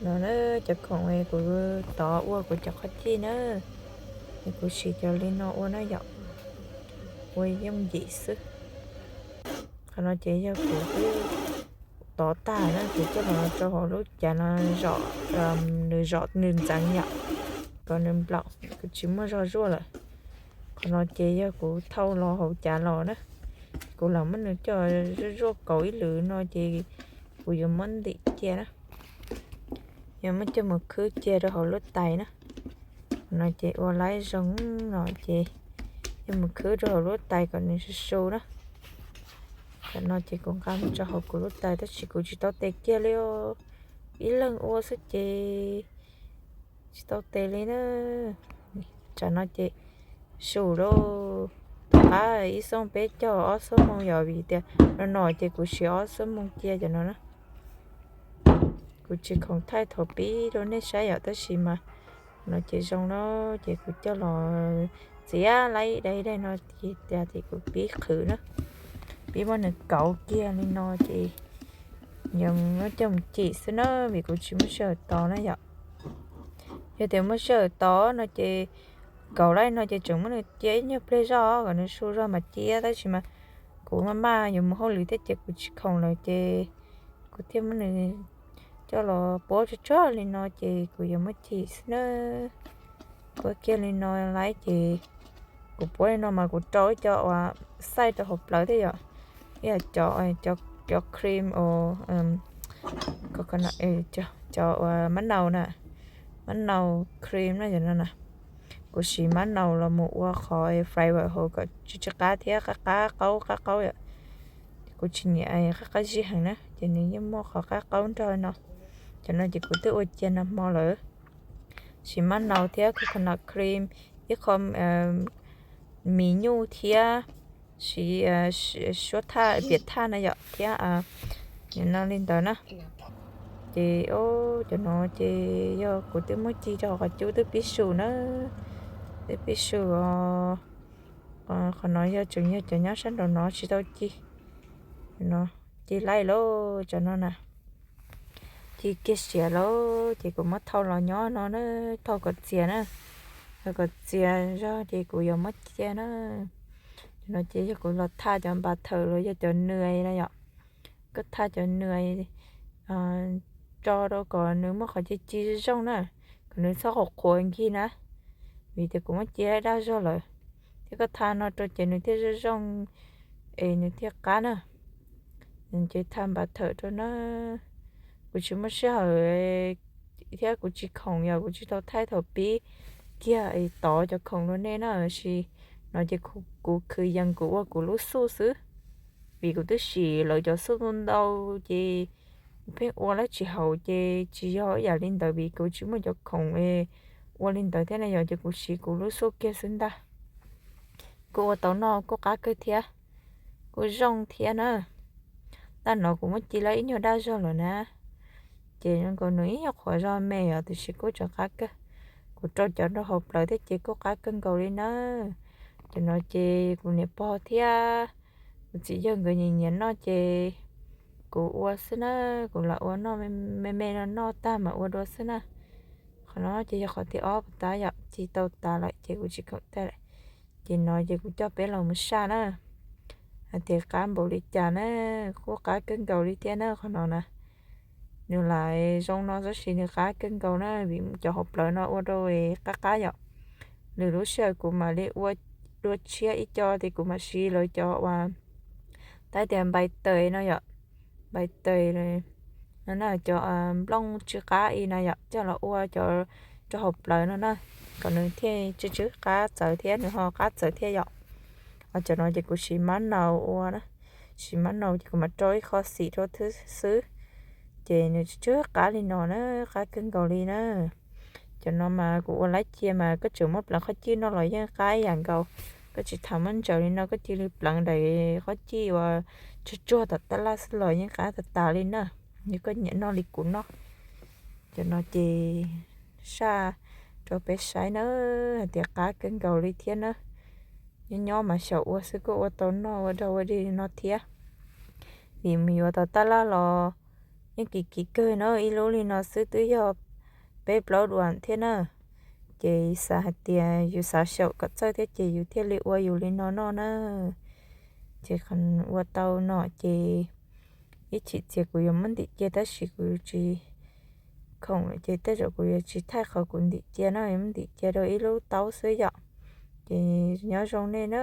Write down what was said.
No na, cov khoom kuv tov ua kuv cov qhob cij na, es kuv siv cov li no ua na yom, ua yooj yim xwb. Qhov no ces yog kuv tov tag na, kuv coj los rau hauv lub cav no zom, nws zom nws ntxeev yom, kom nws nplaum, kuv tsis muaj zog zuaj lawm. Qhov no ces yog kuv thauj los hauv cav los na, kuv lam muab nws coj zuaj zuaj kauv ib lwm no ces kuv yuav muab ntim cia na. Yuav muab coj mus khwb cia rau hauv lub tais na. Qhov no ces ua laib zoo no ces yuav mus khwb rau hauv lub tais kom nws su su na. Tam no ces kuv nqa mus rau hauv kuv lub tais tab sis kuv tsis tau tes kiag li os. Ib leeg ua xwb ces tsis tau tes li na. Tam no ces su lauj, tom qab ib xuab peb caug ob xuab moos yom, vim tias no no ces kuv siv ob xuab moos cia cov no na. Kuv tsis khoom thaij thaum pib rau nej saib yom, tab sis mas no ces zoo lawm ces kuv coj los txiav laib daim daim no tias kuv pib qhwv na, pib muab nws kauv kiag li no ces yuav muab coj mus cim xwb na, vim kuv tsis muaj sij hawm tov na yom. Yog tias muaj sij hawm tov no ces kauv laib no ces tseem muab nws cia ib nyuag pliag zog kom nws su zog mas cia, tab sis mas kuv maj maj yuav mus hauj lwm thiab ces kuv tsis khoom lawm ces kuv thiaj muab nws coj los puab tsuag tsuag li no ces kuv yuav muab cim xwb na. Puab kiag li no laib ces kuv puab li no mas kuv rau ib co uas xaij rau hauv plawv thiab yom, ib yam cov, cov cream, cov uas mab naus na, mab naus cream na yom no na. Kuv siv mab naus los mus ua qhov flavor hauv kom tsw tsw qab thiab qab qab qaub qab qaub yom. Kuv tsis nyiam qab qab zib heev na ces nws yeej muaj qhov qab qaub nrog no. Cov no ces kuv twb ua cia nag hmo lawm. Siv mab naus thiab coconut cream, ib qho mis nyuj thiab siv suab thaj, piam thaj na yom thiab no li ntawd na. Ces cov no ces yog kuv twb muab ci rau qhov cub twb pib su na, twb pib su os. Qhov no yog tseem yog cov nyob sab nraum no tsis tau ci, ci laij lauj cov no na. Ci kiag siav lauj ces kuv muab thau los nyob no na, thau kom txias na, thau kom txias zog ces kuv yuav muab cia na. Cov no ces yog kuv los thaj cov npas thawm los yog cov nws na yom. Koj thaj cov nws tso rau kom nws muaj qhov ci ci zoo zoo na, kom nws txhob qhuav qhuav nkig na, vim tias kuv muab ci daj zog lawm. Thiab koj thaj no rau ces nws thiaj zoo zoo es nws thiaj qab na. Ces thaj npas thawm rau na. Kuv tsis muaj sij hawm thiab kuv tsis khoom yom, kuv tsis tau thaij thaum pib kiag es tov cov khoom rau nej na, sis no ces kuv khwv yees kuv ua kuv lub xuj xwb. Vim kuv twb sim lawv cov xuj ntau ntau ces kuv pheej ua lawv tsis haum ces tsis yog ib yam li ntawd vim kuv tsis muaj cov khoom ua li ntawd thiab na yom, ces kuv siv kuv lub xuj kiag xwb ntag. Kuj ua tau noj kuj qab kawg thiab, kuj zoo thiab na. Tag no kuv muab ci lawv ib nyuag daj zog lawm na, ces zoo nkaus nws ib nyuag qhuav zog me os tiam sis kuj tseem qab kawg. Kuv rau cov nraug hauv plawv thiab ces kuj qab kawg nkaus li na. Cov no ces kuv niam pog thiab kuv txiv yawg nkawd nyiam nyiam noj ces kuv ua xwb na, kuv lam ua noj me me no noj tag mam ua dua xwb na. Qhov no ces yog qhov thib ob puas tas yom, ci tau tas lawm ces kuv tsis khoom thaij lawm. Ces no ces kuv coj peb los mus saj na, hais tias qab npaum li cas na, kuj qab kawg nkaus li thiab na qhov no na. Nws lam zoo no tab sis nws qab kawg nkaus na vim cov hauv plawv no ua rau qab qab yom. Lwm lub sij hawm kuv mam li ua dua tshiab ib co ces kuv mam siv lawv cov uas tab tias npai taws no yom, npai taws no na, cov nplooj tsw qab i na yom, coj los ua cov rau hauv plawv no na, kom nws thiaj tsw tsw qab txawv thiab nws ho qab txawv thiab yom. Cov no ces kuv siv mab naus ua na, siv mab naus ces kuv mam rau ib qho xim rau xwb, ces nws tsw tsw qab li no na, qab kawg nkaus li na. Cov no mas kuv ua laib cia mas koj tseem muab pleev qhob cij noj los yeej qab ib yam nkaus. Koj tsis tas muab ntsaws li no koj cia li pleev daim qhob cij uas tsuag tsuag tom tab laj xwb los yeej qab tas tas li na, yog koj nyiam noj li kuv noj. Cov no ces saj rau peb saib na, hais tias qab kawg nkaus li thiab na. Nyob nyob mas xyaum ua xwb kuj ua tau noj ua dog ua dig li no thiab. Vim mus yuav tom tab laj los yeej kim kim kawg no, ib lub li no xwb twb yog peb plaub duas thiab na. Ces xav hais tias yus xav xyaum kom txawj thiab ces yus thiaj li ua yus li no noj na. Ces ua tau no ces ib chim txias kuv yuav muab ntim cia tab sis kuv tsis khoom ces tej zaum kuv yuav tsis thaij qhov kuv ntim cia no, muab ntim cia rau ib lub taub xwb yom. Ces nyob zoo nej na.